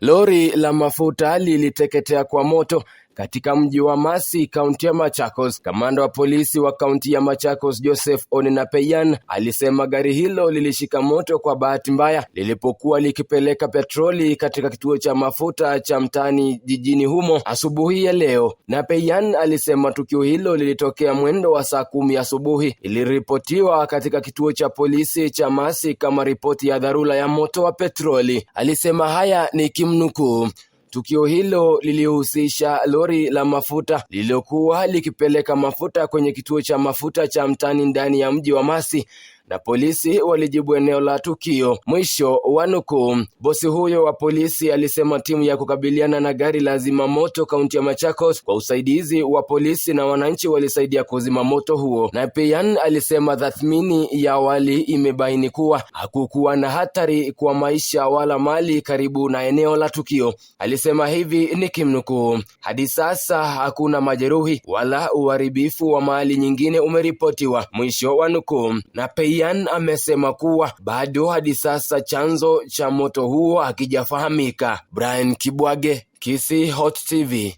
Lori la mafuta liliteketea kwa moto katika mji wa Masi, kaunti ya Machakos. Kamanda wa polisi wa kaunti ya Machakos, Joseph Onenapeyan, alisema gari hilo lilishika moto kwa bahati mbaya lilipokuwa likipeleka petroli katika kituo cha mafuta cha mtaani jijini humo asubuhi ya leo. Napeyan alisema tukio hilo lilitokea mwendo wa saa 10 asubuhi. Iliripotiwa katika kituo cha polisi cha Masi kama ripoti ya dharura ya moto wa petroli. Alisema haya ni kimnukuu: "Tukio hilo lilihusisha lori la mafuta lililokuwa likipeleka mafuta kwenye kituo cha mafuta cha mtaani ndani ya mji wa Masi na polisi walijibu eneo la tukio." Mwisho wa nukuu. Bosi huyo wa polisi alisema timu ya kukabiliana na gari la zimamoto kaunti ya Machakos kwa usaidizi wa polisi na wananchi walisaidia kuzima moto huo. Na Pian alisema tathmini ya awali imebaini kuwa hakukuwa na hatari kwa maisha wala mali karibu na eneo la tukio. Alisema hivi nikimnukuu: "Hadi sasa hakuna majeruhi wala uharibifu wa mali nyingine umeripotiwa." Mwisho wa nukuu. Na Peian amesema kuwa bado hadi sasa chanzo cha moto huo hakijafahamika. Brian Kibwage, Kisii Hot TV.